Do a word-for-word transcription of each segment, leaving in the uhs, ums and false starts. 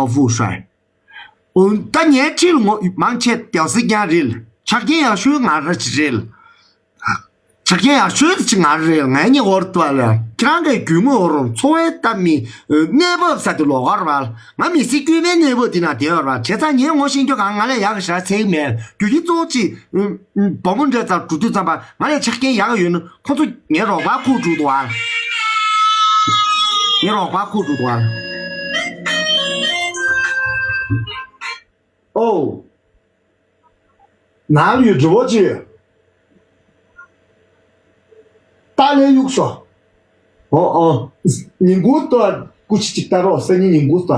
富帅。 འོ་ད་ངའི་ཁྲིད་ངོ་མང་ཆེ་屌丝རྐྱང་རེད། ཆ་རྐྱེན་ཡག་ཤོས་ང་རང་ཅིག་རེད། ཆ་རྐྱེན་ཡག་ཤོས་ཅིག་ང་རང་རེད། ངའི་ཉེ་འཁོར་དུ་ལ་ཁྱེད་རང་གི་རྒྱུས་མངའ་འོ་རོམ་འཚོ་བའི་ལྟ་མི་གནས་བབ་ས་དེ་ལོག་གར་བ། ང་མི་སྲིད་རྒྱུས་མའི་གནས་བབ་དེ་ན་དེ་བར་བ་བྱས་ཙང་ངའི་ངོ་ཤེས་རྒྱུ་གང་ང་ལས་ཡག་གི་ཞག་ཚེག་མེད། རྒྱུ་ཡིན་གཙོ་བོ་ཅིག་བུ་མོ་འདྲ་ཙམ་འགྲོ་དུས་ཙམ་པ་ང་ལས་ཆ་རྐྱེན་ཡག་ཡོད་ན། ཁོ་ཚོ་ངའི་རོགས་པ་ཁུག་འགྲོ་འདུག་ཨ། ངའི་རོགས་པ་ཁུག་འགྲོ་འདུག་ཨ། ཨོ། ནང་ལ་ཡོད་འགྲོ་བོ་ཅི། ཏཱ་ལའི་གཡུག་སོ། ཨོ་ཨོ། ཉིན་གུང་ལྟ་སྐུ་མཁྱེན་ཅིག་ལྟ་རོགས་སང་ཉིན་ཉིན་གུང་ལྟ།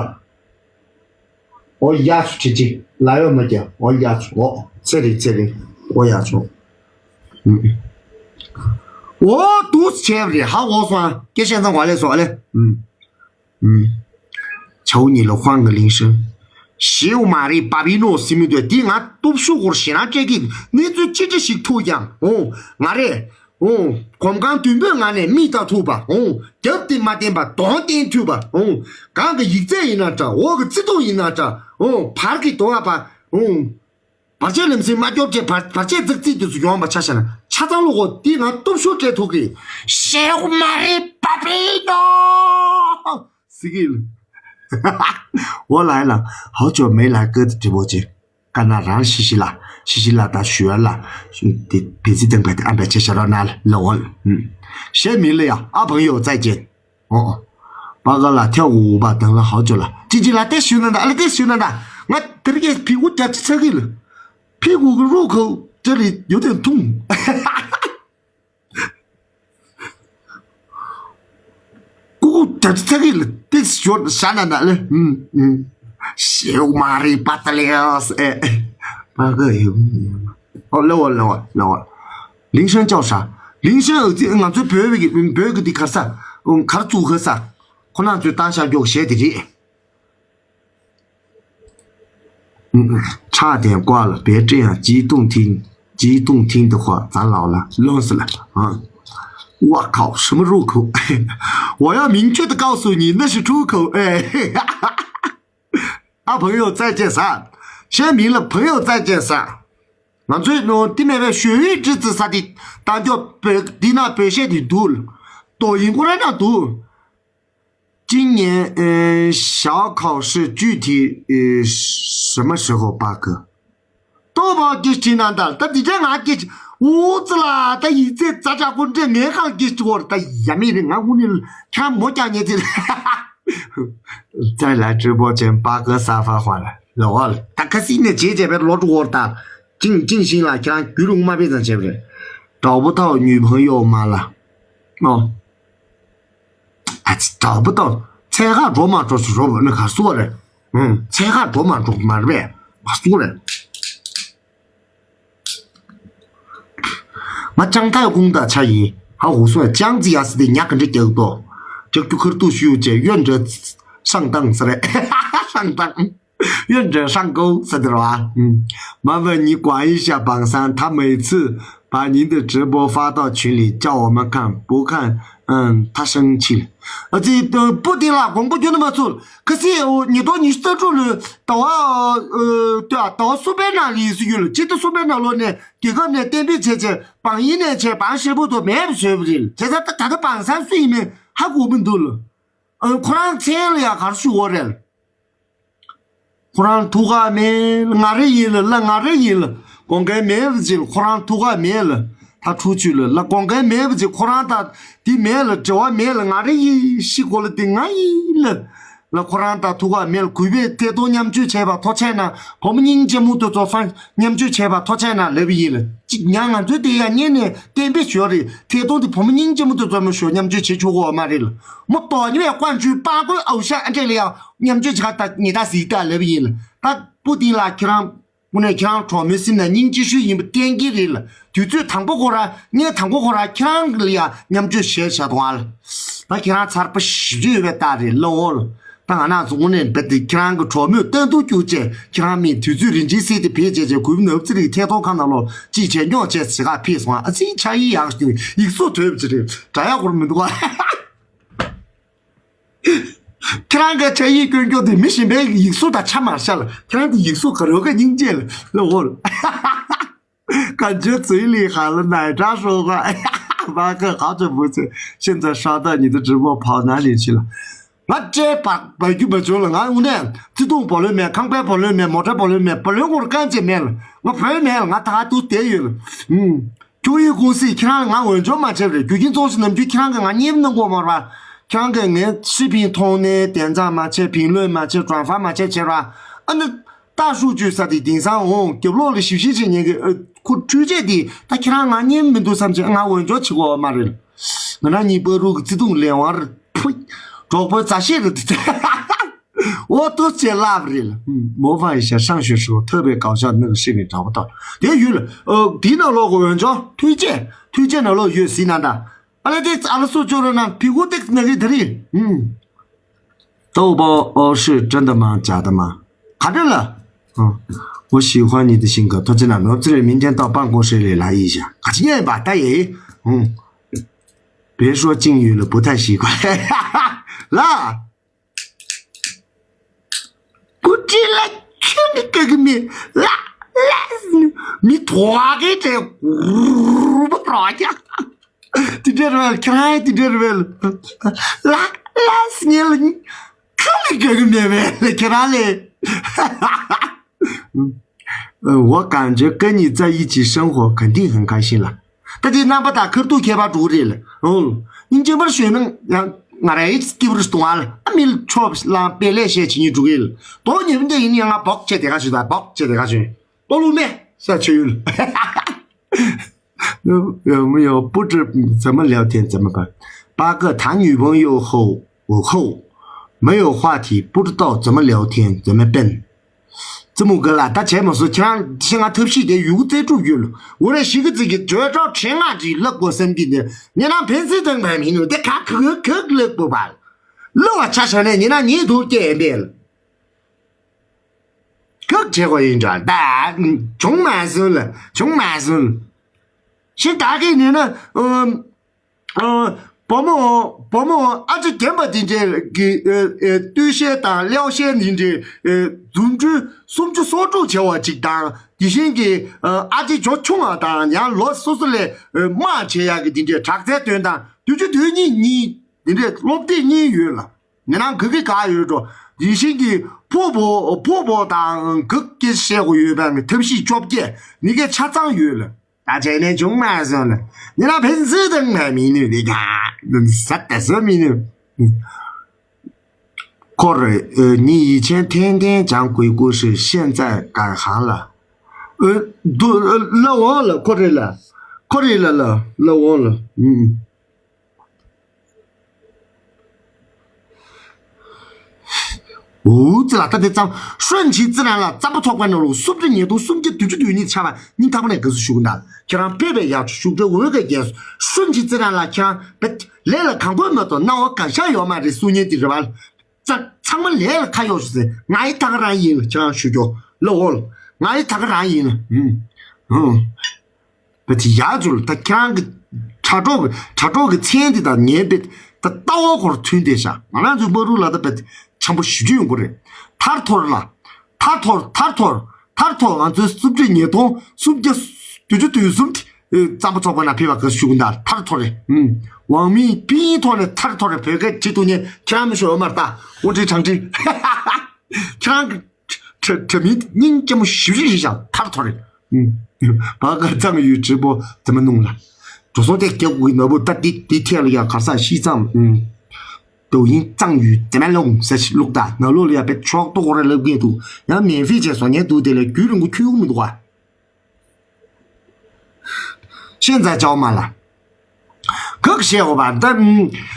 ཨོ་ཡ་ཆུ་ཁྲི་ཆི་ལ་ཡོད་མ་རྒྱ་ཨོ་ཡ་ཆུ་ཨོ་ཚེ་རིང་ཚེ་རིང་ཨོ་ཡ་ཆུ། ཨོ་དུས་ཆེ་བ་རེད་ཧ་གོ་སོང་ཨ། སྐད་ཆ་ཚང་ག་ལས་སོང་ཨ་ལེ། ཨུམ། ཨུམ། 求你了，换个铃声。 ཞེའུ་མ་རེད་པ་པི་ནོ་སི་མི་འདོད་དེ་ང་སྟོབས་ཤུགས་སྐོར་ཞེ་ན་སྤྲད་ཀྱི་གནས་ཚུལ་ཅི་འདྲ་ཞིག་ཐུག་ཀྱང་ཨོ་ང་རེད། ཨོ། གོམ་གང་མདུན་སྤོས་ངང་ནས་མིག་ལྟ་ཐུབ་པ། ཨོ། རྒྱབ་དེ་མ་བསྟན་པ་གདོང་བསྟན་ཐུབ་པ། ཨོ། གང་གི་ཡིག་ཚད་ཡིན་ན་འདྲ། འོག་གི་རྩི་ཐུང་ཡིན་ན་འདྲ། ཨོ། བར་གྱི་དོ་བ་པ། ཨོ། བར་ཆད་ལམ་སེང་མ་སྐྱོར་བྱས་བར་བར་ཆད་འཛག་རྩིས་དེ་ཚོ་ཡོང་བ་ཆ་བཞག་ན་ཆ་ཚང་ལོ་གོ་དེ་ང་སྟོབས་ཤུགས་སྤྲད་ཐུབ་གི་ཞེ་གོ་མ་རེད་པ་པི་ནོ། སི་གིལ། ཝོ་ལའི་ལ་ཧའོ་ཅོ་མེ་ལ་ཀི་ཏི་ཀྲི་པོ་ཅི། ཀ་ན་རང་ཤི་ཤི་ལ་ཤི་ཤི་ལ་ད་ཞུ་ཡ་ལ་དེ་བེ་ཚི་དང་བེ་དེ་ཨ་བེ་ཆེ་ཤ་ར་ན་ལ་ཝོ་ལ། ཤེ་མི་ལ་ཡ་ཨ་བང་ཡོ་ཙའི་ཅན། ཨོ། པ་ག་ལ་ཐེ་འུ་པ་དང་ལ་ཧའོ་ཅོ་ལ་ཅི་ཅི་ལ་ཏེ་ཞུ་ན་ད་ཨ་ལ་ཏེ་ཞུ་ན་ད་ང་དེ་རིགས་ཕི་གུ་རྒྱ་ཆི་ཚ་གི་ལ་ཕི་གུ་གི་རུ་ཁོ་ཅི་རི་ཡོད་དེ་ཐུང་། ཀུ་ཀུ་ད་ཚ་གི་ལ་ཏིག་ཞོར་ཤ་ན་ན་ལེ། ཨུམ་ཨུམ། ཤེའུ་མ་རི་པ་ཏ་ལེ་ཨེ་པ་ག་ཡུ། ཨོ་ལེ་ཝ་ལེ་ཝ་ལེ་ཝ། ལིང་ཤན་ཅའོ་ཧྲ། ལིང་ཤན་ཨ་ཙི་ང་ཚོའི་བོད་ཀྱི་བོད་ཀྱི་འདི་གར་ས། གར་བཙུགས་ག་ས། ཁོ་ན་ཚོའི་ཏང་ཤ་མགྱོགས་གཞས་དེ་རེད། 插电挂了，别这样，激动听，激动听的话，咱老了，冷死了啊！我靠，什么入口？我要明确的告诉你，那是出口。哎，啊，朋友再见啥？先明了，朋友再见啥？ ང་ཚོའི་ནང་དེ་མེད་པའི་学语之子啥的，ད་མགྱོགས་བོད་འདི་ན་བོད་གཞས་དེ་འདུག抖音ཁོ་རང་ན་འདུག 今年，嗯，小考试具体，呃，什么时候，八哥？ཏོ་བ་ཀི་ཅི་ན་ད་ད་དི་ཅ་ང་ཀི་ཅི་འུ་ཙི་ལ་ད་ཡི་ཙེ་ཙ་ཅ་ཀུན་ཏྲེ་ངའི་ཁང་ཀི་ཅི་བོར་ད་ཡ་མི་རི་ང་ཧུ་ནི་ཁྱ་མོ་ཀྱ་ཉེ་ཙི། 再来直播间，八哥撒发话了，老二了。ད་ཁ་སི་ནས་བྱེད་བྱས་པའི་ལོ་དྲུག་བོར་ད། ཅིང་ཅིང་ཤིང་ལ་ཁྱེད་རང་རྒྱུད་རུང་མ་པེ་ཙང་བྱས་པ་རེད། 找不到女朋友吗了？ ཨོ། ཨ་ཙི་ད་བུ་ཏོ་ཚེ་ཁ་འགྲོ་མ་འགྲོ་ཞུ་རོ་ནི་ག་སུ་རེད། ཨུང་ཚེ་ཁ་འགྲོ་མ་འགྲོ་མ་རེད་པས་ག་སུ་རེད། ང་ཅང་ཐའི་ཧུང་ད་ཆ་ཡིན་ཧ་ཧུ་སོ་ཅང་ཙི་ཡ་སི་དེ་ཉག་གི་འདྲི་རྒྱག་ཏོ། རྒྱག་རྒྱུ་ཁར་ཏུ་ཞུ་ཡོད་ཅེ་ཡོན་འདྲི་ཧྲང་ཏང་ཟེར་རེད་ཧྲང་ཏང་། 愿者上钩，是的吧？嗯，麻烦你管一下榜三，他每次把您的直播发到群里，叫我们看，不看，嗯，他生气了。ཨ་ཙི། པུ་ཏིན་ལ་དགོངས་པ་རྒྱུན་དུ་མ་ཚོམས། ཁ་སི་ཉིས་སྟོང་ཉི་ཤུ་རྩ་དྲུག་ལོའི་ཟླ་བ། ཨ་ལྟོས་ཨ། ཟླ་བ་གསུམ་པའི་ནང་ལ་ཡིན་སྲིད་རྒྱུ་ལ་སྤྱི་ཟླ་གསུམ་པའི་ནང་ལོགས་ནས་རྒྱལ་ཁབ་ནས་གཏན་འབེབས་བྱས་བྱས་བང་ཡིན་ནས་བྱས་བང་ཤེད་པོ་དོ་མེད་པ་བཟོས་པ་རེད། བྱས་ཙང་ད་ད་ལྟ་བང་སང་སུ་ཡིན་མིན་ཧ་གོ་མི་འདུག་ལ། ཨ་ཁོ་རང་མཚན་ལ་ཡང་གར་ཞུ་འོ་རེད། ཁོ་རང་ཐུགས་ཁག་མེད་ལ་ང་རེ་ཡིན་ལ་ལ་ང་རེ་ཡིན་ལ་དགོངས་འགལ་མེད་པ་ཅིག་ལ་ཁོ་རང་ཐུགས་ཁག་མེད་ལ་ད་ཐུགས་ཆུད་ལ་ལ་དགོངས་འགལ་མེད་པ་ཅིག་ཁོ་རང་ད་འདི་མེད་ལ་འབྲེལ་བ་མེད་ལ་ང་རེ་ཡིན་ཤི་གོ་ལ་འདི་ང་ཡིན་ལ་ལ་ཁོ་རང་ད་ཐུགས་ཁག་མེད་ལ་གུས་པས་ཐད་གཏོང་མཉམ་སྤྱོད་བྱས་པ་ཐོ་ཆད་ན་བུ་མོ་སྙིང་རྗེ་མོ་དེ་ཚོ་ཧྥང་མཉམ་སྤྱོད་བྱས་པ་ཐོ་ཆད་ན་ལབ་ཡིན་ལ་ཅིག་ཉང་ང་ཚོའི་དེ་ཡང་ཉན་ནས་གཏན་འབེབས་ཞོར་རེད་ཐད་གཏོང་དེ་བུ་མོ་སྙིང་རྗེ་མོ་དེ་ཚོ་མོ་ཞོ་མཉམ་སྤྱོད་བྱེད་ཆོག་གོ་མ་རེད་ལ་མོ་དོ་ཉི་བས་ཀོན་ཆུའི་པང་ཀོའི་ཨའུ་ཤ་ཨ་འདྲས་ལ་ཡང་མཉམ་སྤྱོད་བྱ་ད་ཉེ་ད་ཟིག་ད་ལབ་ཡིན་ལ། ད་པུ་ཏིན་ལགས་ཁྱེད་རང་དངོས་གནས་ཁྱེད་རང་གྲོགས་མོའི་སེམས་ནང་སྙིང་རྗེ་ཤོས་ཡིན་པ་གཏན་འཁེལ་རེད་ལ། དུས་ཚོད་དང་པོ་ཁོ་རང་ངས་དང་པོ་ཁོ་རང་ཁྱེད་རང་ལ་ཡང་མཉམ་སྤྱོད་བྱས་བྱ་དང་ཨ་ལ། ད་ཁྱེད་རང་ཚར་པ་ཞིབ་ཅིག་ཡོད་པའི་རྟགས་རེད་ལ་འོ་ལ། ད་ང་རང་ཚོ་དངོས་གནས་རྦད་དེ་ཁྱེད་རང་གི་གྲོགས་མོས་ལྟ་འདུག་རྒྱུ་བཅས་ཁྱེད་རང་མིན་དུས་ཚོད་རིན་ཆེན་གསེར་དེ་བེད་སྤྱད་བྱས་གུས་པ་ནབ་ཚི་རིགས་ཐད་གཏོང་ཁང་ནང་ལོག་ཅིག་བྱས་རྙོག་བྱས་ཟི་ཁ་ཕེབས་སོང་ཨ་ཙི་ཆ་ཡི་ཡག་ཞུ་ཡིག་གཟུགས་དོད་པ་ཅི་རེད་དྲ་ཡག་སྐོར་མི་འདུག་ཨ། ཁྱེད་རང་གི་ཕྱག་ཡིག་སྐྱོན་སྐྱོན་དེ་མི་གཞན་པའི་ཡིག་གཟུགས་དང་ཆ་མ་འདྲ་ལ། ཁྱེད་རང་གི་ཡིག་གཟུགས་ག་རེ་ག་སྙིང་རྗེ་ལ་ལ་འོ། 感觉嘴里含了奶茶说话。哎呀，马克，好久不见，现在刷到你的直播跑哪里去了？ ང་བཀྲེས་པ་བ་རྒྱུ་མ་བྱུང་ལ། ང་དངོས་གནས་བརྩེ་དུང་བ་ལོན་མེད། ཁང་པའི་བ་ལོན་མེད། མོ་ཊའི་བ་ལོན་མེད། བ་ལོན་སྐོར་གང་ཅི་མེད་ལ། ང་བོད་མེད་ལ། ང་ད་ལྟ་བསྡད་ཡོད་ལ། ཨུམ། ཁྱུག་ཡིག་ཀུང་སི་ཁྱེད་རང་ང་འོས་སྦྱོར་མ་བྱས་པ་རེད། རྒྱུ་རྐྱེན་གཙོ་ཆེ་ནམ་རྒྱུན་ཁྱེད་རང་གིས་ང་གཉེར་གནང་གོ་མ་རེད་པ། ཁྱེད་རང་གིས་ངའི་视频མཐོང་ནས་点赞མ་བྱས།评论མ་བྱས།转发མ་བྱས་བྱས་ར། ཨ་ནི་大数据ས་དེ་དེང་སང་འོང་རྒྱབ་ལོགས་ལ་ཞིབ་བཤེར་བྱེད་མཁན་གྱི་ཨ་ཁོ་འཕྲུལ་ཆས་དེ་ད་ཁྱེད་རང་ང་གཉེར་མི་འདུག་བསམ་བྱས་ང་འོས་སྦྱོར་བྱེད་དགོས་པ་མ་རེད། ང་རང་གཉིས་བར་དུ་གི་བརྩེ་དུང་ལས་དབང་རེད། ཕུ། གྲོགས་པོའི་མཛའ་བཤེས་རེད་དེ། འོ་ཏོ་ཅེ་ལབ་རེད། 模仿一下上学时候特别搞笑的那个视频，找不到。 དེ་ཡོད་ལ། ཨ་དེའི་ནང་ལོགས་ཀྱི་འོས་སྦྱོར་འཕྲུལ་ཆས། འཕྲུལ་ཆས་ནང་ལོགས་ཡོད་ཟིན་ན་ད། ཨ་ལེ་དེ་ཨ་ལ་སོ་ཅོ་རོ་ན་ཕི་གུ་ཏེག་ན་གི་ད་རི། ཨུམ། 豆包哦，是真的吗？假的吗？ ག་འདྲ་ལ། ཨ། 我喜欢你的性格。 ཐོ་ཅི་ན་ནོར་ཙི་རེ་མིན་ཐེན་ཏོག་པང་གོ་ཧྲེ་ལེ་ལ་ཡི་ཞག་ག་ཅི་ཉན་པ་ད་ཡེ། ཨུམ། 别说敬语了，不太习惯。 ལ། ཀུ་ཅི་ལ་ཁྱོད་ཀྱི་སྐད་ཀྱི་མི་ལ་ལ་མི་ཐོག་གི་དེ་རུ་པ་རོ་ཀྱ། དེ་འདྲ་རེད་ཁྱེད་རང་དེ་འདྲ་རེད། ལ་ལ་སྙེ་ལ་ཁ་ལི་སྐད་ཀྱི་མི་མེད་ཁྱེད་རང་ལས། 我感觉跟你在一起生活肯定很开心了。 ད་དེ་རྣམ་པ་དང་ཁ་ཐུག་ཁྱད་པར་འགྲོ་གི་རེད་ལ། ཨོ། སྙིང་རྗེ་པར་ཞུས་ན་ཡང་ང་རའི་སྐྱིད་པར་གཏོང་བ་ལ། ཨ་མི་ལ་ཆོབ་ལ་དཔེ་ལས་བཤད་བྱེད་སྙིང་འགྲོ་གི་ལ། དོ་ཉེ་བོ་འདི་ཡིན་ཡང་ང་བོག་བྱས་དེ་ག་ཞུ་ད་བོག་བྱས་དེ་ག་ཞུ། ལྟོ་ལུ་མེ་ས་ཆུ་ཡུལ། 有没有不知怎么聊天怎么办？八个谈女朋友后后，没有话题，不知道怎么聊天怎么办？ རྩེད་མོ་ག་ལ་ད་བྱས་མ་སོང་། ཁྱེད་རང་ཤི་ང་ཐབས་ཤེས་དེ་ཡུག་རྩེ་སྒྲུབ་ཡོད་ལ། འོ་རེ་ཞིག་གི་ཚིག་གི་བརྗོད་གྲོགས་ཕྲེང་ང་ཅིག་ལབ་དགོས་བསམ་གྱི་འདི་ཉེ་ན་ཕན་སེ་དང་བ་མིན་ནུ་དེ་ག་ག་ག་ལབ་དགོས་པ། ལ་བ་ཆ་ཤ་ནས་ཉེ་ན་ཉེ་དུ་སྐྱེ་འདི་ལ། ག་བྱེད་དགོས་ཡིན་འདྲ་ད། བྱུང་མ་སོང་ལ་བྱུང་མ་སོང་། ཤི་ད་གི་ཉེ་ན་ཨམ། ཨ། བུ་མོ་བུ་མོ་ཨ་ཅེ་རྒན་པ་དེ་འདྲས་ཀྱི་ཨ་ཨ་སྟོད་གཞས་དང་གློ་གཞས་འདི་འདྲས་ཨ་འཛུམ་གྲུ་སུམ་ཅུ་སོ་དྲུག་བྱས་པ་ཅིག་དང་། དེ་བཞིན་གྱི་ཨ་ཨ་ཅེ་ཇོ་ཆུང་བ་དང་ཡང་ལོ་སོ་སོ་ལས་ཨ་དམའ་བྱེད་ཡག་གི་འདི་འདྲས་དྲག་རྩལ་འདོན་སྟངས་བདུན་ཅུ་དོན་གཉིས་གཉིས་འདི་འདྲས་སློབ་དེབ་གཉིས་ཡོད་ལ། ཉེ་ན་ག་གི་ག་ཡོད་འགྲོ། དེ་བཞིན་གྱི་ཕོ་བོ་ཕོ་བོ་དང་ག་གི་བཤད་དགོས་ཡོད་པའི་ཐབས་ཤེས་བཅོ་བརྒྱད་ཉིས་བརྒྱ་ཆ་ཚང་ཡོད་ལ། 大家呢，穷嘛算了，你那本事等买米呢，你看，那啥得什么呢？ཁོ་རེ། ཨ། 你以前天天讲鬼故事，现在改行了。 ཨ། དུ། ཨ། ལ་འོང་ལ་ཁོ་རེ་ལ། ཁོ་རེ་ལ་ལ་ལ་འོང་ལ། ཨུམ། འུ་ཙི་ལ་ད་དེ་ཙམ་ཧྲོན་ཆི་ཙི་རང་ལ་རྩམ་པ་ཚོགས་པའི་ནང་ལོགས་སུམ་ཁྲི་ཉིས་སྟོང་སུམ་བརྒྱ་བདུན་ཅུ་དོན་གཉིས་ཆགས་པ་སྙིང་ཐག་པ་ནས་དགའ་བསུ་ཞུ་གི་འདུག་ཁྱེད་རང་དཔེ་བའི་ཡག་ཆུ་ཤུགས་སྒྲ་འོད་ཀྱི་རྒྱལ་སུ་ཧྲོན་ཆི་ཙི་རང་ལ་ཁྱེད་རང་བེད་ལས་ལ་གང་དགོས་མ་གཏོགས་སྣང་བ་གང་ཤར་ཡོད་མ་རེད་གསུང་ཉན་དེ་རེད་བ། ཚང་ཚང་མ་ལས་ལ་ཁ་གཡོག་ཞུ་ཟེར། ང་ཡི་ད་ག་རང་ཡིན་ལ་ཁྱེད་རང་ཞུ་རྒྱུ་ལ་འོ་ལ། ང་ཡི་ད་ག་རང་ཡིན་ལ། ཨུམ། ཨུམ། བ་དེ་ཡག་ཚུལ་ད་ཁྱེད་རང་གི་དྲ་གྲོགས་ཀྱི་དྲ་གྲོགས་ཀྱི་མཚན་དེ་དང་ངའི་བེད་ད་ལྟ་བ་ཁོར་མཐུན་བསྡད་ཤག་ང་རང་ཚོའི་མ་རུ་ལ་ད་བེད་འཆམ་པོ་ཞིབ་ཅིག་ཡོང་གི་རེད། ཐར་ཐོར་ལ། ཐར་ཐོར་ཐར་ཐོར་ཐར་ཐོར། ང་ཚོའི་སུམ་ཁྲི་ཉིས་སྟོང་སུམ་བརྒྱ་བདུན་ཅུ་དོན་གསུམ་དེ་རྩམ་པ་ཚོགས་པ་ན་ཕེབས་པ་ག་ཞུ་གི་འདུག་ཐར་ཐོར་རེད། ཨུམ། ཝང་མིན་པིན་ཐོག་ནས་ཐར་ཐོར་རེད། བོད་སྐད་བྲིས་ཐུབ་མཁན་ཁྱེད་རང་མི་ཤོད་ཡོད་མ་རེད་ད། འོ་འདྲི་དྲང་འདྲི། ཁྱེད་རང་གི་དྲ་དྲ་མིན་སྙིང་རྗེ་མོ་ཞིབ་ཞིབ་ཞིག་བཞག་ཐར་ཐོར་རེད། ཨུམ། བར་སྐབས་གཙང་ཡུལ་བྲིས་པོ་དེ་མ་ནུང་ལ། འགྲོ་སོང་དེ་རྒྱབ་གུ་གི་ནོར་བུ་ད་དེ་དེ་ཐད་ལ་ཡང་གར་ས་ཤི་ཙམ། ཨུམ། 抖音藏语怎么弄 ཟེར་ཞིག་བླུགས་ད་ནང་ལོགས་ལ་ཡང་དཔེ་ཆོག་ཏོག་རེ་ལབ་གི་འདུག་ཡང་免费བྱས་བཟོ་མཁན་འདུག་དེ་ལས་རྒྱུན་རིང་པོ་འཁྱོལ་གི་མི་འདུག་ཨ། 现在教嘛了། ག་གི་བཤད་འོ་བ་ད།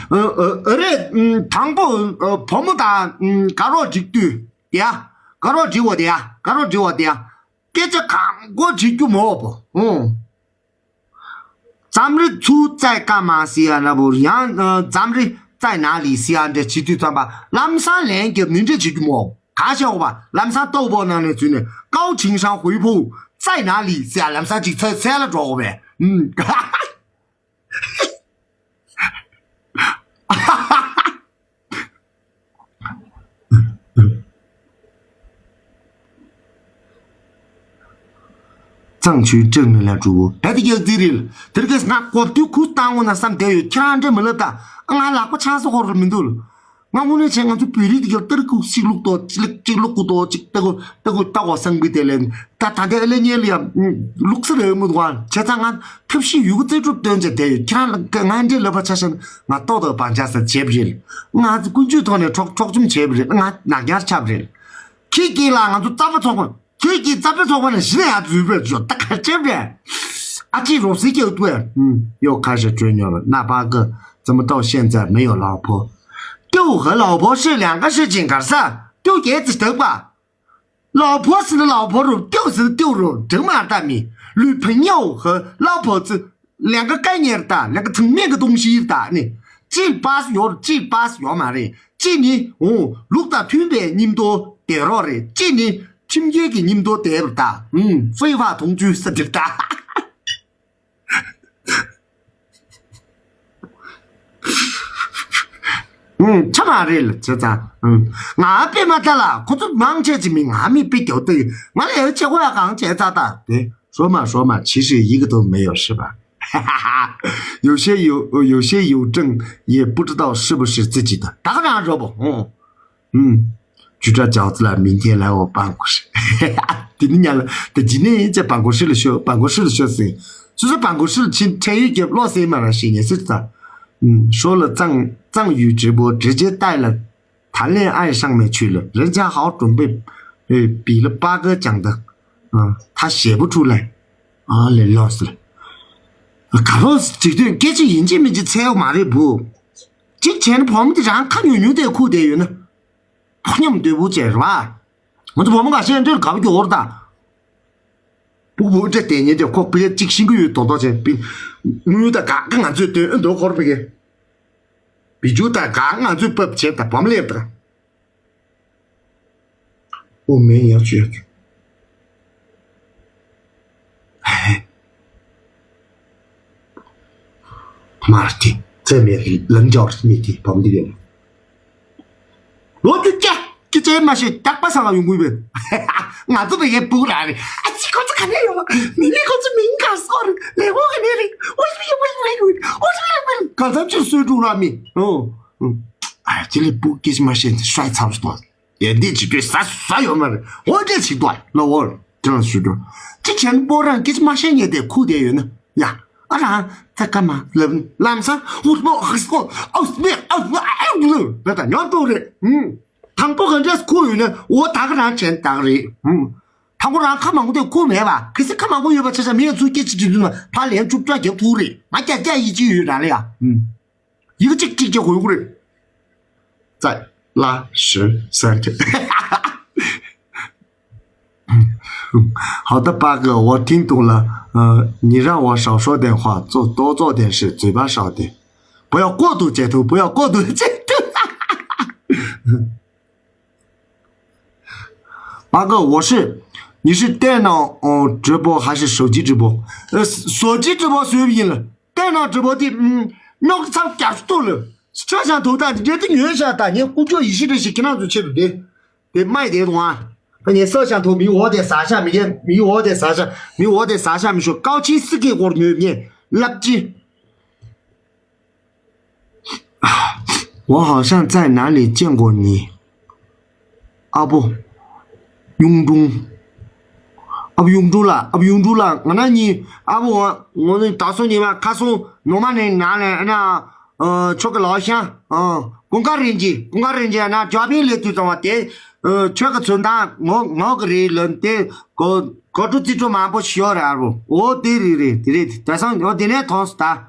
ཨ་ཨ་ཨ་རེད། དང་པོ་ཨ་བུ་མོ་དང་དགའ་རོགས་འགྲིག་དུས་དེ་ཡ། དགའ་རོགས་འགྲིག་འོ་དེ་ཡ། དགའ་རོགས་འགྲིག་འོ་དེ་ཡ། སྐད་ཆ་གང་གོ་འགྲིག་རྒྱུ་མོ་བ་པོ། ཨོ། 咱们的猪在干嘛是啊？那不然，呃，咱们的在哪里是啊？ འདྲ་བྱེད་དུས་ཙམ་པ་ལམ་སང་ལན་རྒྱབ་ནི་འདྲ་བྱེད་རྒྱུ་མོ། ག་བྱེད་འོ་བ་ལམ་སང་ལྟོ་བོ་ནང་ནས་འཛུལ་ནས་高情商回复在哪里是啊？ ལམ་སང་ཅིག་ཚ་ཚལ་ལ་འགྲོ་འོ་བས། ཨུམ། 哈哈哈哈哈！ གཙང་ཆུའི་བྲག་ནི་ལ་གྲུ་བོ། ད་དེ་རྒྱག་རྩིས་རེད། དེར་གས་ང་གོ་བསྡུར་ཁུ་བཏང་ངོ་ན་བསམ་བསྡད་ཡོད། ཁྱེད་རང་འདྲེ་མི་ལབ་ད། ང་ལག་པ་ཆང་ས་ཧོར་མི་འདུག་ང་དངོས་གནས་བྱས་ང་ཚོ་བོད་རིགས་དེ་ག་ལྟར་ཁུག་ཅིག་ལུག་ཏོ་ཅིག་ལུག་ཅིག་ལུག་ཀུ་ཏོ་ཅིག་ལྟ་གོ་ལྟ་གོ་ལྟ་གོ་བསམ་གི་དེ་ལས་ད་ད་ལྟའི་ཨ་ལེ་ཉེ་ལ་ཡ་ལུག་ས་རེད་མི་འདུག་ཨ། བྱས་ཙང་ང་ཐབས་ཤེས་ཡོད་གི་རྩལ་སྤྲུག་སྟོན་བྱས་བསྡད་ཡོད། ཁྱེད་རང་ལ་ང་འདྲེ་ལབ་པ་ཆ་བཞག་ན་ང་ཏོག་ཏོ་བང་ཆ་ས་བྱས་པ་རེད། ང་ཚོ་ཀུན་སྤྱོད་ཐོག་ནས་འཕྲོག་འཕྲོག་བཅོམ་བྱས་པ་རེད། ང་ནག་ཉར་ཆགས་པ་རེད། ཁྱེད་ཀྱིས་ལ་ང་ཚོ་རྩ་བ་ཚོགས་པ། ཁྱེད་ཀྱིས་རྩ་བའི་ཚོགས་པ་ནས་གཞི་ནས་ཡར་འཛུལ་བས་བྱོས་ད་ག་ཅེབ་རེད། ཨ་ཅེ་རོ་སི་ཀྱི་ཏུ་ཨེ། ཡོ་ཁ་ཤས་བྲོས་ཉོ་བ་ན་པ་གི་怎么到现在没有老婆？丢和老婆是两个事情 གར་ས། 丢རྒྱལ་ཙི་དག་པ། 老婆是老婆 རུ། 丢是丢 རུ། 整嘛大米。女朋友和老婆是两个概念 ད། 两个层面的东西 ད་ནི། 这巴是有，这巴是有嘛嘞。 གཅིག་ནི། འོ། ལུགས་དང་མཐུན་པའི་མཉམ་དུ་བསྡད་རོགས་རེད། གཅིག་ནི། ཁྲིམས་འགལ་གྱི་མཉམ་དུ་བསྡད་པར་གདའ། ཨུམ། 非法同居 ཟེར་དེར་གདའ། ཨུམ། ཆ་མ་རེད་ལ་བྱས་ཙང་། ཨུམ། ང་དཔེ་མ་ལྟ་ལ་ཁོ་ཚོ་མང་ཆེ་ཅིག་མི་ང་མི་དཔེ་རྒྱག་ཏུ་ཡོད། ང་ལ་ཡང་ཆེ་ཁོ་ཡ་གང་བྱས་ཙང་ད་དེ། 说嘛说嘛，其实一个都没有，是吧？ 有些有，有些有证也不知道是不是自己的。 ད་ག་རང་རོ་བོ། ཨོ། ཨུམ། 局长饺子了，明天来我办公室。 དེ་ནི་ཉལ་ལ་དེ་ཇི་ནས་ཡིན་ཚེ་办公室里学，办公室里学生。所以说办公室里请陈玉杰老师嘛来学也是的。嗯，说了藏藏语直播，直接带了谈恋爱上面去了，人家好准备，呃，比了八哥讲的，啊，他写不出来，啊，来老师了。 ག་རོ་འཇིག་རྟེན་སྐད་ཆ་ཡིན་གཅིག་མིན་གཅིག་འཚལ་ཡོད་མ་རེད་བུ། གཅིག་བྱས་ན་བུ་མོ་དེ་རང་ཁ་ཉུང་ཉུང་དེ་ཁུག་བསྡད་ཡོད་ན། ཕོ་ཉམས་དོད་པོ་བྱས་རེད་བ། ང་ཚོ་བུ་མོ་འགའ་ཤས་འདྲེར་དགའ་པོ་སྐྱོ་བོར་ད། སྤུ་གུ་འདྲ་དེ་ཉིན་དེ་ཁོ་པི་ཅིག་ཤིང་གི་ཡོད་དོ་དོ་བྱས་པི། དངུལ་ད་ག་ག་ང་ཚོས་སྟོན་ཨེ་འདོད་ཁོར་པི་གེ། བི་ཇུ་ད་ག་ང་ཚོས་བབ་བྱས་ད་བུ་མོ་ལེབ་ད། ཨོ་མེ་ཡག་ཆུ་ཡག་ཆུ། མར་ཏི་ཙེ་མེ་ལམ་འཇོར་མི་ཏི་བམ་ཏི་རེད། ལོ་རྒྱུས་ཀྱ་ཀི་ཙེ་མ་ཤེས་རྟག་པ་སང་ཡོང་གུས་པས། ང་ཚོ་བས་ངའི་སྤུ་ར་རེད། ཨ་ཅི་ཁོ་ཚོ་ག་ནས་ཡོང་བ། མི་མི་ཁོ་ཚོ་མིང་ག་སོག་རེད། ལས་འོག་ག་ནས་རེད། ཨོ་ཤི་ཡོད་ཨོ་ཤི་ཡོད་ཨོ་ཤི་ཡོད། ག་ཚམ་ཅིག་སུས་དྲུག་ར་མི། ཨོ། ཨ་ཅི་ལས་སྤུ་ཀི་ཙེ་མ་ཤེས་ཤ་ཚ་བ་སྟོ། ཡ་འདི་ཅི་དུས་ཟ་ཟ་ཡོད་མ་རེད། འོ་འདྲས་ཞིག་དོ་ལོ་འོ་དེ་རང་ཞུ་འགྲོ། ཅི་བྱས་ན་པོ་རང་སྐད་ཆ་མ་བཤད་ཉེ་དེ་ཁུག་དེ་ཡོད་ན་ཡ། ཨ་རང་ཚ་ཀ་མ་ལམ་ལམ་ས་ཧུ་སྨོ་ཧུ་སྨོ་ཨུ་སྨེ་ཨུ་སྨེ་ཨུ་སྨེ་ད་ད་ཉོ་འགྲོ་རེད། ཧུམ། དང་པོ་ག་འདྲས་ཁུག་ཡོད་ན་འོ་ད་ག་རང་བྱས་ན་ད་ག་རེད། ཧུམ། དང་པོ་རང་ཁ་མང་པོ་དེ་ཁུག་མེད་པ་གལ་སྲིད་ཁ་མང་པོ་ཡོད་པ་ཆ་ཆ་མི་ཡང་ཚུར་སྐད་ཆ་དྲི་དུས་ན་ཕ་ལན་བཅུ་ཕྲག་རྒྱབ་ཐུག་རེད། ང་རྒྱ་རྒྱ་ཡིད་ཆེས་ཡོད་རང་ལ་ཡ། ཧུམ། 一个这这叫回顾的，在拉十三天。好的，八哥，我听懂了。呃，你让我少说点话，做多做点事，嘴巴少点，不要过度解读，不要过度解读。八哥，我是，你是电脑哦直播还是手机直播？呃，手机直播随便了。 ལྟས་ན་直播དེ། ཨུམ། རྙོག་ཚབ་རྒྱབ་སྟོར་ལ། ཆ་ཞང་དུ་ད་འདྲེ་དེ་ཉོས་ཤག་ད་ངས་ཀུ་ཅོ་ཡི་ཤི་རེ་ཞིག་ཁྱེད་རང་ཚོ་ཆེད་དུ་དེ། དེ་མ་ཡི་དེ་དུང་ཨ། ད་ངས་ས་ཞང་དུ་མི་འོ་དེ་ཟ་ཤ་མི་ཡེ་མི་འོ་དེ་ཟ་ཤ་མི་འོ་དེ་ཟ་ཤ་མི་ཤོ་ཀའོ་ཆིན་སི་ཀེ་སྐོར་ཉོས་ངས་ལབ་ཅི། 我好像在哪里见过你。 ཨ་ཕོ། གཡུང་དྲུང་། ཨ་ཕོ་གཡུང་དྲུང་ལགས། ཨ་ཕོ་གཡུང་དྲུང་ལགས། ང་ན་ཉིན་ཨ་ཕོ་ང་ནི་ད་སོང་ཉི་མ་ཁ་སོང་ནོ་མ་ནས་ན་ལས་ན། ཨ་ཆོ་གི་ལའོ་ཤང་། ཨ་ཀུང་ཀ་རིན་ཅི་ཀུང་ཀ་རིན་ཅི་ན་ཇོ་ཕིང་ལས་དུས་ཙམ་པ་དེ། ཨ་ཆོ་གི་ཚོན་མདངས་ངོ་ངོ་གི་རེད་ལོན་དེ་གོ་གོ་ཀྲུ་རྩིས་ཀྲུ་མང་པོ་ཞིག་ཡོད་རེད་ཨ་ཕོ། འོ་དེ་རེད་རེད་དེ་རེད་དེ་ད་སང་འོ་དེ་ནས་མཐོང་སོང་ད།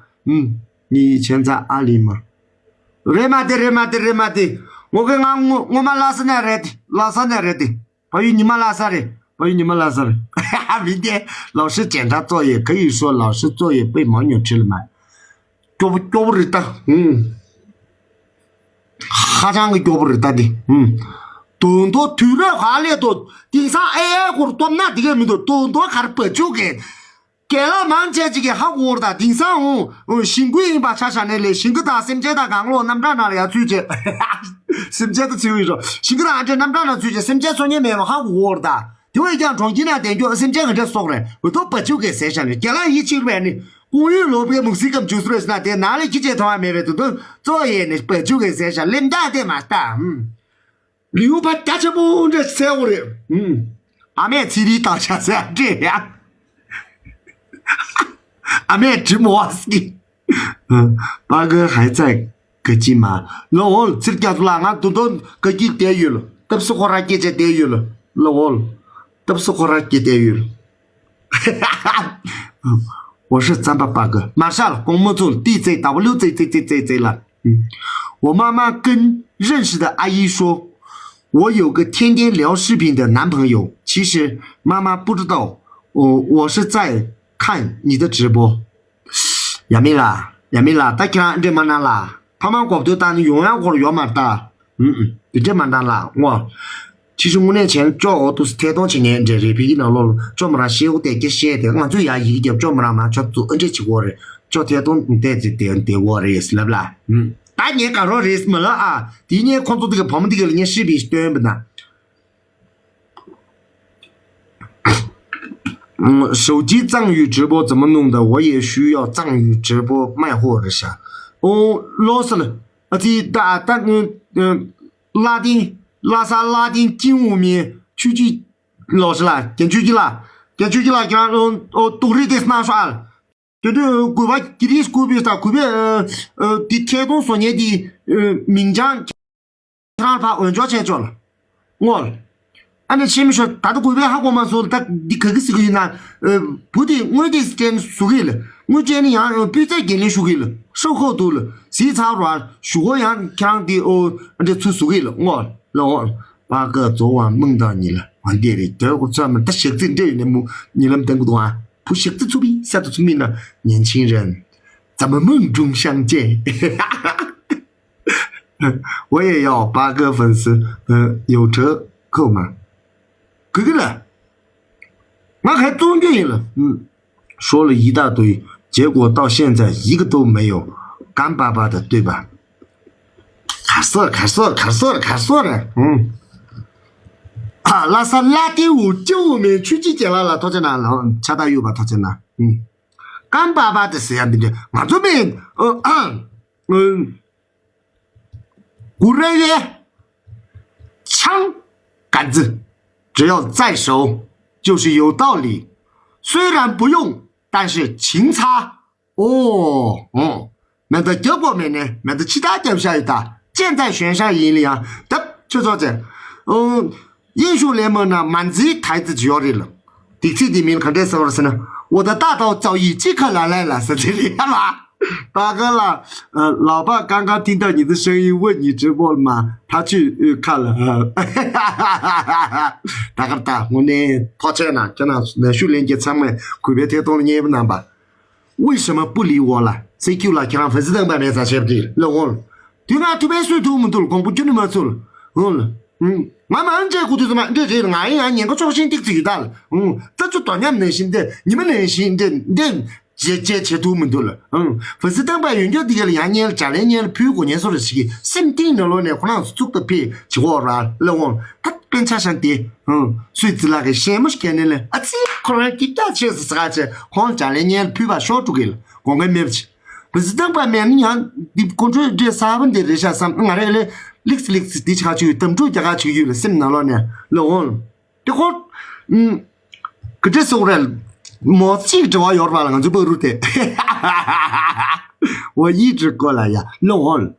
ཨུམ། 你以前在阿里吗？ རེད་མ་དེ་རེད་མ་དེ་རེད་མ་དེ། ངོ་གེ་ང་ངོ་ངོ་མ་ལྷ་ས་ནས་རེད་དེ། ལྷ་ས་ནས་རེད་དེ། ཕ་ཡུལ་ཉི་མ་ལྷ་ས་རེད། ཕ་ཡུལ་ཉི་མ་ལྷ་ས་རེད། མི་དེ་老师检查作业可以说老师作业被牦牛吃了吗？ སྐྱོ་པོ་སྐྱོ་པོ་རེད་ད། ཧུམ། ཧ་ཅང་གི་སྐྱོ་པོ་རེད་ད་དེ། ཧུམ། དོན་དུ་དུས་རབས་ཧ་ལས་དོ། དེང་སང་ཨེ་ཨེ་སྐོར་སྟོབས་ན་དེ་གས་མི་འདུག་དོན་དུ་གར་བ་ཅུག་གེ། རྒན་ལགས་མང་ཆེ་ཅིག་གིས་ཧ་གོ་བར་དང་དེང་སང་འོང་ཞིང་ཁུལ་ཡིན་པ་ཆ་བཞག་ནས་ལས་ཞིང་ཁུལ་དང་སེམས་ཅན་དང་གང་ལོག་རྣམ་གྲངས་ནང་ལ་ཡར་ཚུད་བྱས། སེམས་ཅན་དུ་ཚུད་ཡོད་རོ། ཞིང་ཁུལ་དང་ཨ་འདྲེ་རྣམ་གྲངས་ནང་ཚུད་བྱས་སེམས་ཅན་འཚོ་ཉེན་མེད་པ་ཧ་གོ་བར་དང་ དེ་བས་ཀྱང་གྲོང་ཁྱེར་ནང་བསྡད་རྒྱུ་སེམས་ཅན་ག་འདྲ་སོགས་རེད། འུ་ཐུག་བ་ཕྱུགས་ཀྱི་ཟས་ཤ་ནི་རྒྱ་ལ་ཡིད་ཆེས་པས་ནི་ཀུང་ཡུལ་ལོ་པའི་མུག་སི་ཀམ་ཇུས་རེ་སྣ་དེ་ནང་ལས་ཁྱི་ཆེ་ཐོང་བ་མེད་པའི་དུ་དུ་གཙོ་ཡས་ནི་བ་ཕྱུགས་ཀྱི་ཟས་ཤ་ལེམ་ད་དེ་མ་ལྟ། ལིའུ་ཕ་རྒྱ་ཆེན་པོ་འདྲ་ཟེར་འོ་རེད། ཨ་མས་ཚི་རིའི་བཏང་ཤ་ཟེར་འདྲེ་ཡ། ཨ་མས་དྲི་མོ་བ་སི། 八哥还在 ག་ཅི་མ། ལོ་འོལ་ཚིར་རྒྱ་ཚོ་ལ་ང་དུ་དོན་ག་གི་བསྡད་ཡོད་ལ། སྟབས་སུ་ཁོ་ར་སྐད་ཆ་བསྡད་ཡོད་ལ། ལོ་འོལ། སྟབས་སུ་ཁོ་ར་སྐད་བསྡད་ཡོད་ལ། 我是三八八哥。马上了，公木中第这 W 这这这这这了。嗯，我妈妈跟认识的阿姨说，我有个天天聊视频的男朋友。其实妈妈不知道，我我是在看你的直播。 ཡ་མི་ལ། ཡ་མི་ལ། ད་ཁྱེད་རང་འདྲེ་མ་ན་ལ། ཕ་མ་གོ་བསྡུར་བཏང་ནི་ཡོང་ཡང་ཁོར་ཡོད་མ་རེད་ད། ཨུམ་ཨུམ། འདི་འདྲེ་མ་ན་ལ་ངོ་། ཕྱི་ཤུ་དངོས་གནས་བྱས་ན་ཅོ་འོ་ཏུ་སི་ཐད་གཏོང་བྱེད་མཁན་འདྲེ་རེད། ཕི་གི་ནང་ལོགས་ལ་ཅོ་མ་རང་ཤེས་འོ་དེ་སྐད་བཤད་དེ་ང་ཚོས་ཡ་ཡི་གེ་རྒྱབ་ཅོ་མ་རང་མ་ཆོག་ཚུ་ཨ་འདྲེ་བྱེད་གོ་རེད། ཅོ་ཐད་གཏོང་བལྟས་ཚེ་དེ་དེ་འོ་རེད་ལབ་ལ། ཨུམ། ད་ངས་ག་རོ་རེད་མ་ལ་ཨ། དེ་ངས་ཁོང་ཚོ་དེ་གི་བུ་མོ་དེ་གི་ལ་ངས་ཤི་བི་སྟོན་པ་ན། 嗯，手机藏语直播怎么弄的？我也需要藏语直播卖货一下。哦，老师了，啊，这大大嗯嗯，拉丁拉萨拉丁精武面区域老师啦，点出去啦，点出去啦，给他哦哦，都是得拿出来了。 དེ་དུས་གུས་པ་ཀི་རིས་སྐུ་བེ་ས་གུས་པའི་དེ་ཐད་གཏོང་བཟོ་མཁན་དེ་མིང་བྱང་ཁྱེད་རང་ཕར་འོས་སྦྱོར་བྱས་ཆོག་ལ་ངོ་། ཨ་ནི་ཆེ་མི་ཤོ་ད་ལྟ་གུས་པའི་ཧ་གོ་མ་སོང་ད་འདི་ག་གི་ཟིག་ཡིན་ན། བུ་དེ་དངོས་དེ་སྟན་བཟོ་གི་ལ་དངོས་ཅན་ནི་ཡང་སྤུས་ཚད་འགན་ལེན་ཞུ་གི་ལ་ཧྲོ་ཁོ་འདུག་ལ་ཟི་ཚ་ར་ཞུ་གོ་ཡང་ཁྱེད་རང་དེ་ཨོ་འདྲ་ཚུལ་བཟོ་གི་ལ་ངོ་ལ་ངོ། 八哥昨晚梦到你了。 ཨ་འདི་རེད་དོལ་གོ་ཚོད་མ་ད་ཞག་རྩི་འདྲེ་ཡོད་ནས་མུ་ཉི་ལམ་ལྡན་གི་འདུག་ཨ། བུ་ཞག་རྩི་ཚུ་བི་ས་དུ་ཚུ་མིན་ན་ཉན་ཆིང་རན། 咱们梦中相见。 我也要八哥粉丝，呃，有折扣吗？ གི་གི་ལ། ང་ཁའི་བཙོང་རྒྱུ་ཡིན་ལ། ཨུམ། 说了一大堆，结果到现在一个都没有干巴巴的，对吧？ གར་སོ་གར་སོ་གར་སོ་གར་སོ་རེད། ཨུམ། ཨ་ལ་ས་ལ་ཏི་འུ་ཅི་འུ་མེ་ཆུ་ཅི་ཅེ་ལ་ལ་ཐོ་ཅེ་ན་ལ་ཆ་ད་ཡོད་པ་ཐོ་ཅེ་ན། ཨུམ། ཀམ་པ་པ་དེ་ཟེར་ཡ་འདི་འདྲ་ང་ཚོ་མེད། ཨ་ཨ། ཨུམ། 古人云：枪杆子，只要在手，就是有道理。虽然不用，但是勤擦。 ཨོ། ཨོ། མེ་མདའ་རྒྱབ་དགོས་མེད་ནས་མེ་མདའ་ཕྱི་ལྟར་རྒྱབ་བཞག་ཡོད་ད། 箭在弦上 ཡིན་ལ་ཡང་ད་ཆོས་ཚོགས་ཅན། ཨོ། 英雄联盟 ན་མ་འཛིའི་台词 ཅིག་ཡོད་རེད་ལ། དེ་ཚིག་དེ་མིན་ག་འདྲས་ཟེར་བ་ཟེར་ན། 我的大刀早已即刻拿来了 ཟེར་དེ་རེད་ལ། 大哥啦，呃，老爸刚刚听到你的声音，问你直播吗？他去，呃，看了。 ད་གར་ད་དངོས་གནས་ཐོག་ཆེན་ན་ཁྱེད་རང་ནས་ཤུགས་ལེན་གྱི་ཚང་མས་གུས་པའི་ཐད་གཏོང་ལ་མཉེས་པོ་གནང་པ། 为什么不理我了？ སེ་ཁྱུ་ལ་ཁྱེད་རང་ཕ་སི་དང་པ་མེད་ས་ཆེབ་དེ་ལ་འོང་། དུས་ང་ཐུ་བའི་སུས་ཐུག་མི་ཐུག་ལ་དགོངས་པ་ཁྱོད་ནི་མ་ཚུལ་འོང་ལ། ང་མ་འདྲེ་ཁུ་དུས་ཙམ་འདྲེ་རེད་ང་ཡིན་ཡང་ཉེན་ཁ་ཆོག་ཤིང་ཏིག་ཙི་ཡོད་ད་ལ། ད་ཚོ་དོ་མཉམ་ནང་བཞིན་འདྲེ་ཉི་མ་ནང་བཞིན་འདྲེ་འདྲེ། རྗེས་རྗེས་བྱེད་ཐུབ་མི་འདུག་ལ། ཨང་། ཕ་སི་ཐང་པ་ཡོན་སྐྱོང་འདི་ག་ལ་ཡང་ཉལ་ཇ་ལེ་ཉལ་ཕུལ་དགོས་ཉལ་སོ་རེ་ཞིག་གི་སེམས་གཏིང་ནང་ལོགས་ནས་ཁོ་རང་ཚོ་བཙུགས་ཏུ་ཕེ་བྱེད་འོག་ར་ལ་འོང་ད་དཔེ་ཆ་ཤང་དེ། ཨང་། སུས་ཙི་ལ་གི་ཤེས་མོ་ཞིག་གལ་ནས་ལ་ཨ་ཙི་ཁོ་རང་གི་རྒྱ་ཆེ་སི་ས་ག་ཆེ་ཁོང་ཇ་ལེ་ཉལ་ཕུལ་བ་ཤོར་འགྲོ་གི་ལ་དགོངས་ཀ་མེད་པ་ཆེ། ཕ་སི་ཐང་པ་མེད་ན་ཡང་འདི་ཀོང་ཁྲོའི་འདྲེ་གསར་པ་འདི་རེ་ཤ་བསམ་ང་རེ་ལས་ལིགས་ལིགས་འདི་ཆ་ཆུ་དམ་ཕྲུག་རྒྱ་གར་ཆུ་ཡུལ་ལ་སེམས་ནང་ལོགས་ནས་ལ་འོང་། དེ་ཁོ། ཨུམ། གི་འདྲེ་སོག་རེད། མོ་གཅིག་འབྲེལ་བ་ཡོད་པ་ལ་ང་ཚོ་པ་རུ་དེ། 我一直过来呀，弄好了，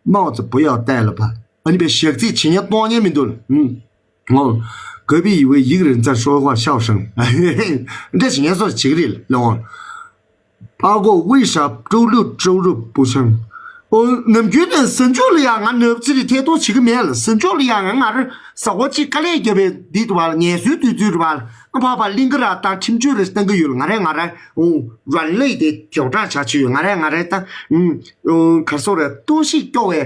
帽子不要戴了吧？ ཨ་ནི་པའི་ཞག་རྩིས་བྱེད་ཉན་གཏོང་ཉན་མི་འདུག་ཨུམ། ངོ་། 隔壁以为一个人在说话，笑声。 འདྲེ་བྱེད་ཉན་སོགས་བྱེད་ཀྱི་རེད་ལ་འོང་། 八哥为啥周六周日不上？ ཨོ། ནམ་རྒྱུན་ནས་གཟའ་མཇུག་ལ་ཡང་ང་ནབ་ཚི་རི་ཐད་གཏོང་བྱེད་ཀྱི་མེད་ལ་གཟའ་མཇུག་ལ་ཡང་ང་ང་ར་གཟའ་འཁོར་གཅིག་དཀའ་ལས་བརྒྱབ་པའི་འདི་དུ་བ་ལ་ངལ་གསོའི་དུས་ཚོད་དུ་བ་ལ་ང་ཕ་ཕ་གླིང་ག་ར་དང་ཁྲིམས་གཅོད་རེ་བཏང་གི་ཡོད་ལ་ང་རས་ང་ར་ཨོ་རན་ལེ་དེ་དེའུ་ཀྲང་བྱ་ཆུ་ཡོད་ང་རས་ང་རས་ད་ཨུམ་ཨོ་གར་སོ་རེ་ལྟོགས་ཤིག་སྐྱོ་བའི་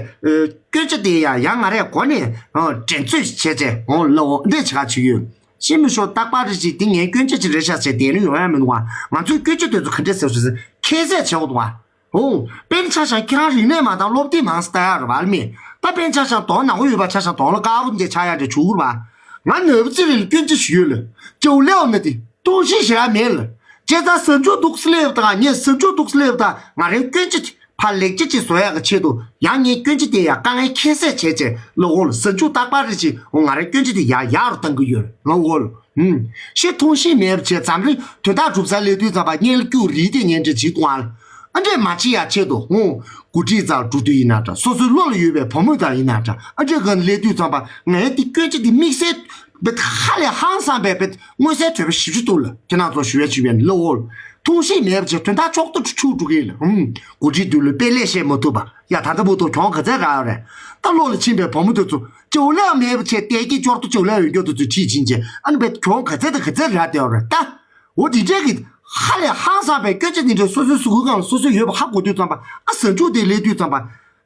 སྐྱོན་ཆ་དེ་ཡང་ཡང་ང་རས་གོ་ནས་ཨོ་དྲན་ཚོད་བྱས་ཚེ་ཨོ་ལ་ཨོ་འདྲས་བྱ་ཆུ་ཡོད། ཤི་མི་ཤོ་རྟག་པར་རེ་ཞིག་དེ་ངའི་སྐྱོན་ཆ་ཅིག་རེད་ཤག་ཟེར་དེ་ནི་ཡོང་ཡ་མི་འདུག་བ། ང་ཚོའི་སྐྱོན་ཆ་དེ་ཚོ་ག་འདྲས་ཟེར་ཞུ་ཟེར་ཁྱད་བསད་བྱེད་འོ་འདུག་བ། ཨོ། དཔེར་ཆ་བཞག་ཁྱེད་རང་རིག་གནས་མ་དང་སློབ་དེབ་མང་སྟ་ཡ་རེད་བ་ལ་མེད། ད་དཔེར་ཆ་བཞག་དོང་ནག་པོ་ཡོད་པ་ཆ་བཞག་དོང་ལ་དཀར་པོ་འདི་ཆགས་ཡ་འདྲ་བྱུག་རེད་བ། ང་ནོར་བུ་ཚེ་རིང་ལ་སྐྱོན་ཅི་ཞིག་ཡོད་ལ། ཅོ་ལེའོ་མི་དེ་ཐུགས་ཤིག་ཞེ་དྲག་མེད་ལ། བྱས་ཙང་ཟ་འཇུག་འདུག་སླེབས་དང་ངས་ཟ་འཇུག་འདུག་སླེབས་དང་ང་རའི་སྐྱོན་ཅི་དེ་ཕར་ལེགས་ཅི་ཅི་བཟོ་ཡག་གི་ཆེད་དུ་ཡང་ངས་སྐྱོན་ཅི་དེ་ཡང་དཀའ་ངལ་ཁྱད་བསད་བྱས་བྱས་ལོ་འོ་ལ་ཟ་འཇུག་རྟག་པར་རེ་ཅི་འོ་ང་རའི་སྐྱོན་ཅི་དེ་ཡག་ཡག་རུ་བཏང་གི་ཡོད་ལོ་འོ་ལ། ཧུམ། ཤི་ཐུང་ཤི་མེད་པ་བྱས་འཛམ་གླིང་དོན་དག་སྒྲུབ་ས་སླེབས་དུས་ཙམ་པ་ངས་ལ་སྐྱུག་རིལ་དེ་ཉན་འདྲ་བྱེད་དུ་ཨང་ལ། ཨ་འདྲས་མ་བྱེད་ཡ་ཆེད་དུ་ཧུང་། འགོ་ཁྲིད་རྩར་འགྲོ་དུས་ཡིན་ན་འདྲ་སོ་སོའི་བློ་ལ་ཡོད་པའི་བུ་མོ་དང་ཡིན་ན་འདྲ་ཨ་འདྲས་ག་ནས་སླེབས་དུས་ཙམ་པ་ང་ཡི་འདི་སྐྱོན་ཅི་འདི་དམིགས་བསལ་བེད་ཧ་ལས་ཧང་སང་བའི་བེད་མངོན་གསལ་དོད་པ་ཞིབ་ཞིབ་འདུག་ལ་ཁྱེད་རང་ཚོ་ཞུ་བའི་ཞུ་བའི་ལོ་འོ་ལ་ཐུང་ཤི་མེད་པ་བྱས་དོན་དག་ཕྱོགས་བསྡུ་ཆུ་འགྲོ་གི་ལ་ཧུང་། འགོ་ཁྲིད་དུས་ལ་དཔེ་ལས་བཤད་མ་ཐུབ་པ་ཡ་ད་ལྟ་བུ་ཐོག་གྱོང་ག་ཚད་རག་ཡོད་རེད། ད་བློ་ལ་ཕྱིན་པའི་བུ་མོ་དེ་ཚོ་ཅོ་ལེའོ་མེད་པ་བྱས་བལྟས་ཀྱི་ཅོར་ཏོ་ཅོ་ལེའོ་ཡོད་རྒྱུ་དེ་ཚོས་ཁྲིད་ཕྱིན་བྱས་ཨ་ནི་བེད་གྱོང་ག་ཚད་དང་ག་ཚད་རག་བསྡད་ཡོད་རེད་ད། འོ་དེ་འདྲས་ཀྱི་ཧ་ལས་ཧང་སང་བའི་སྐྱོན་ཆ་འདི་འདྲས་སོ་སོའི་གཟུགས་པོའི་སྒང་ལ་སོ་སོས་ཡོད་པ་ཧ་གོ་དུས་ཙམ་པ་ཨ་ཟ་འཇུག་དེ་སླེབས་དུས་ཙམ་པ།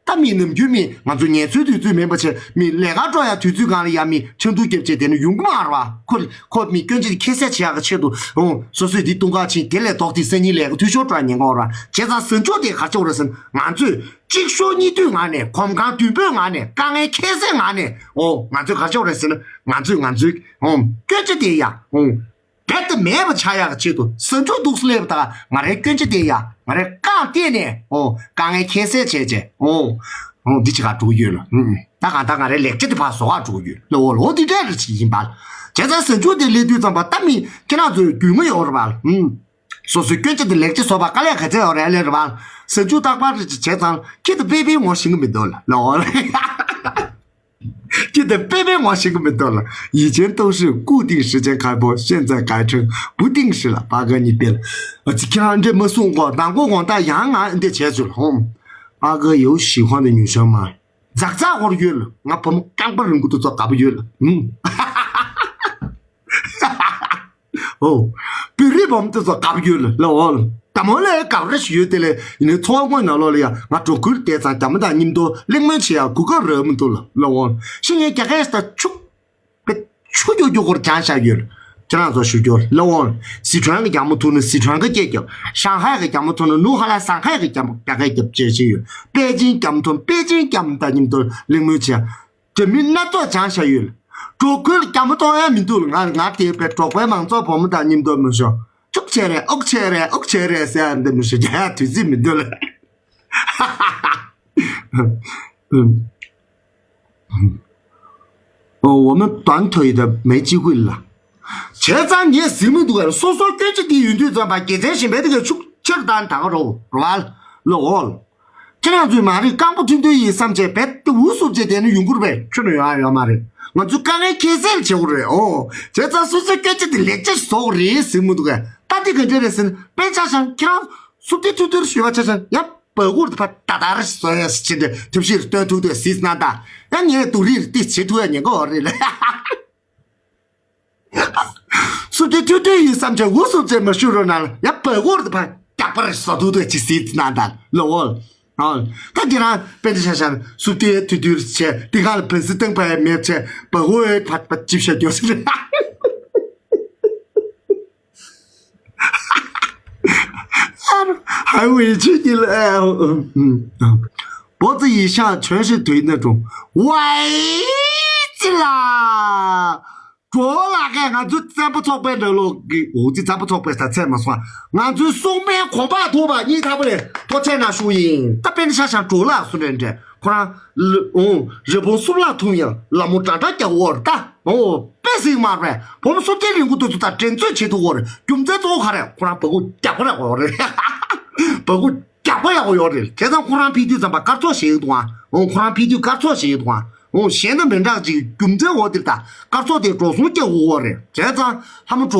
ད་མི་ནམ་རྒྱུན་མི་ང་ཚོ་ངལ་རྩོལ་དུས་ཚོད་མིན་པ་བྱས་མི་ལས་ཀ་འགྲོ་ཡ་དུས་ཚོད་སྒང་ལ་ཡ་མི་ཆང་འཐུང་རྒྱབ་བྱས་དེ་ནི་ཡོང་གི་མ་རེད་བ། ཁོ་ཁོ་མི་སྐྱོན་ཅི་ཁྱད་བསད་བྱེད་ཡག་གི་ཆེད་དུ་འོང་སོ་སོས་འདི་བཏུང་ག་ཕྱིན་དེ་ལས་ལྡོག་དེ་སང་ཉིན་ལས་ཀ་འཐུས་ཤོར་འགྲོ་ཡ་ཉེན་ཁ་ཡོད་རེད། བྱས་ཙང་ཟ་འཇུག་དེ་ག་ཅོག་རེད་ཟེར་ན་ང་ཚོས་གཅིག་ཤོས་གཉིས་མཐུད་ངང་ནས་གོམ་གང་མདུན་སྤོས་ངང་ནས་དཀའ་ངལ་ཁྱད་བསད་ངང་ནས་འོང་ང་ཚོས་ག་ཅོག་རེད་ཟེར་ན་ང་ཚོས་ང་ཚོའི་འོང་སྐྱོན་ཅི་དེ་ཡ་འོང་། རྦད་དེ་མེད་པ་ཆགས་ཡག་གི་ཆེད་དུ་ཟ་འཇུག་འདུག་སླེབས་དང་ང་རའི་སྐྱོན་ཆ་དེ་ཡ་ང་རའི་རྐང་བལྟས་ནས་ཨོ་དཀའ་ངལ་ཁྱད་བསད་བྱས་བྱས་ཨོ་ཨོ་འདི་བྱེད་ག་འགྲོ་གི་ཡོད་ལ། ཨུམ་ད་གང་ལྟར་ང་རའི་ལེགས་ཆ་དེ་ཕར་བཟོ་ག་འགྲོ་གི་ཡོད་ལ་ཨོ་ལ་ཨོ་འདི་འདྲས་རེ་ཅིག་ཡིན་པ་ལ། བྱས་ཙང་ཟ་འཇུག་དེ་སླེབས་དུས་ཙམ་པ་ད་མི་ཁྱེད་རང་ཚོའི་རྒྱུས་མངའ་ཡོད་རེད་པ་ལ། ཨུམ་སོ་སོའི་སྐྱོན་ཆ་དེ་ལེགས་ཆ་བཟོ་བ་དཀའ་ལས་ག་ཚད་ཡོད་རེད་ལས་རེད་པ་ལ། ཟ་འཇུག་རྟག་པར་རེ་ཅིག་བྱས་ཙང་ཁྱེད་དུ་དཔེ་དཔེ་ངོ་ཤེས་ཀྱི་མི་འདུག་ལ་ལ་ཨོ་ལ། ཁྱེད་དེ་དཔེ་དཔེ་ངོ་ཤེས་ཀྱི་མི་འདུག་ལ། 以前都是固定时间开播，现在改成不定时了。八哥你变了。ཨ་ཙི་ཁྱེད་རང་འདྲེ་མ་གསུང་གོ་ནང་གོ་དགོང་དག་ཡང་ང་འདི་བྱས་ཚུལ་ཧོམ། 八哥有喜欢的女生吗？ ཛག་ཛག་ཧོར་ཡོད་ལ་ང་བུ་མོ་རྐང་པ་རིང་པོ་དེ་ཚོ་དགའ་པོ་ཡོད་ལ། ཧུམ། ཨོ། བོད་རིགས་བུ་མོ་དེ་ཚོ་དགའ་པོ་ཡོད་ལ་ལ་འོ་ལ། དགའ་མོ་ལ་དགའ་པོ་རེ་ཞིག་ཡོད་དེ་ལས་ཡིན་ནའི་འཚོ་བ་དངོས་ནང་ལོགས་ལ་ཡ་ང་འགྲོ་ཁུལ་བསྡད་ཙང་རྒྱ་མོ་དང་མཉམ་དུ་གླེང་མོལ་བྱེད་ཡ་གོ་སྐབས་རག་མི་འདུག་ལ་ལ་འོ་ལ། ཤི་ངས་རྒྱ་སྐད་ཞིག་དང་ཆུ་པེ་ཆུ་རྒྱུག་རྒྱུག་སྐོར་སྦྱངས་བཞག་ཡོད་ལ། ཁྱེད་རང་ཚོ་ཞུ་རྒྱུ་ལ་འོ་ལ། སི་ཁྲོན་གྱི་རྒྱ་མོ་ཐུག་ན་སི་ཁྲོན་གྱི་སྐད་རྒྱབ། ཧྲང་ཧའེ་གི་རྒྱ་མོ་ཐུག་ན་ནུ་ཧ་ལ་ཧྲང་ཧའེ་གི་རྒྱ་མོ་རྒྱ་སྐད་རྒྱབ་བྱས་བྱས་ཡོད། པེ་ཅིན་རྒྱ་མོ་ཐུག་ན་པེ་ཅིན་རྒྱ་མོ་དང་མཉམ་དུ་གླེང་མོལ་བྱེད་ཡ། འདྲ་མིན་སྣ་ཚོགས་སྦྱངས་བཞག་ཡོད། འགྲོ་ཁུལ་རྒྱ་མོ་གཏོང་ཡ་མི་འདུག་ང་ང་དེ་བས་འབྲོག་པའི་མང་ཚོགས་བུ་མོ་དང་མཉམ་དུ་མི་ཤོག་ཅུག་བྱས་རེད་ཨོག་བྱས་རེད་ཨོག་བྱས་རེད་ཟེར་ཡ་འདི་མི་ཤོག་རྒྱ་ཡ་དུས་ཚོད་མི་འདུག་ལ། ཨོ་ཝོ་མེན་བང་ཐོ་ཡི་ད་མེ་ཅི་ཧུད་ལ། བྱས་ཙང་ངས་ཟིན་མི་འདུག་ག་སོ་སོ་སྐྱོན་ཆ་འདི་ཡོད་དུས་ཙམ་པ་དགེ་མཚན་གཞན་པའི་དེ་ག་ཤུགས་ཆེར་བཏང་ད་ག་རོ་རོ་ཨལ་ལོ་ཨོལ། ཁྱེད་རང་ཚོས་མ་རེད་རྐང་པ་མཐུན་མཐུན་ཡིན་བསམ་བྱས་བེད་དེ་འུ་སུབ་བྱས་བསྡད་ན་ཡོང་གི་རེད་པས་ཁྱོད་ནས་ཡོང་ཡ་ཡོད་མ་རེད། ང་ཚོས་དཀའ་ངལ་ཁྱད་བསད་བྱེད་དགོས་རེད་ཨོ། བྱས་ཙང་སོ་སོའི་སྐད་ཆ་དེ་ལེགས་ཆ་ཞིག་བཟོ་དགོས་རེད་ཟེར་མི་འདུག་གས་ད་དེ་ག་འདྲ་རེད་ཟེར་ན་དཔེ་ཆ་བཞག་ཁྱེད་རང་སུབ་བདེ་ཐུར་ཐུར་ཞུ་བ་ཆ་བཞག་ཡང་བ་གུར་དེ་ཕར་ད་ད་རེ་ཞིག་བཟོ་ཡ་ཟེར་ཕྱིན་ཏེ་ཐབས་ཤེས་སྟོན་ཐུབ་དེ་ཟིག་སྣང་ད་ཡང་ངས་སྡུག་རིགས་དེ་བྱེད་ཐུབ་ཡ་ཉེན་ཁ་ཡོད་རེད་ལ། སུབ་བདེ་ཐུར་ཐུར་ཡིན་བསམ་བྱས་འུ་སུབ་བྱས་མ་ཞུ་རོགས་གནང་ལ་ཡ་བ་གུར་དེ་ཕར་རྒྱག་པ་རེ་བཟོ་ཐུབ་དེ་ཅི་ཟིག་སྣང་ད་ལ་ཨོ། ཨ། ད་ཁྱེད་རང་དཔེ་འདྲ་ཆ་བཞག་ན་སུབ་བདེ་ཐུར་ཐུར་བྱས་འདི་ག་ལ་བན་སི་སྟེང་བ་ཡ་མེད་བྱས་བ་གོ་ཡོད་ཕ་ཕ་ཅིབ་ཤ་རྒྱོ་ཟེར། 还有一句你了，哎，嗯，嗯，嗯，脖子以下全是腿那种，歪起啦。 གྲོགས་ལགས་ཀས་ང་ཚོའི་བཙན་པོ་ཚོགས་པའི་ནང་ལོགས་ཀྱི་འོ་ཙི་བཙན་པོ་ཚོགས་པའི་ས་ཚད་མ་སོང་ང་ཚོའི་སྲུང་མའི་གོམ་པ་ཐུག་པ་གཉིས་ཐག་པ་རེད་ཐོ་ཆད་ན་ཤུགས་ཡིན་ད་དཔེ་ནི་ཤ་ཤ་གྲོགས་ལགས་སུ་ནས་འདྲེ་ཁོ་རང་ལ་འོང་རི་བོང་སུབ་ལག་ཐུང་ཡང་ལ་མོ་འདྲ་འདྲ་རྒྱག་འོར་ད་འོ་དཔེ་ཟིག་མ་རེད་བུ་མོ་སུབ་ཐེ་རིང་པོ་དུ་ཚོ་ད་འགྲན་རྩོད་བྱེད་ཐུབ་འོ་རེད་རྒྱུ་མཚན་གཙོ་བོ་ག་རེད་ཁོ་རང་བ་གུ་རྒྱག་པ་རེད་འོ་རེད་བ་གུ་རྒྱག་པ་ཡག་པོ་ཡོད་རེད། བྱས་ཙང་ཁོ་རང་ཕེབས་དུས་ཙམ་པ་སྐར་ཚོགས་བཞེངས་ཡོད་འདུག་ཨ། འོང་ཁོ་རང་ཕེབས་དུས་སྐར་ཚོགས་བཞེངས་ཡོད་འདུག་ཨ། འོང་གཞན་དང་མི་འདྲ་ཅིག་རྒྱུ་མཚན་འོ་དེར་ད་སྐར་ཚོགས་དེ་འགྲོ་སོང་སྐྱེ་འོ་རེད། བྱས་ཙང་ལྷ་མོ་འགྲོ།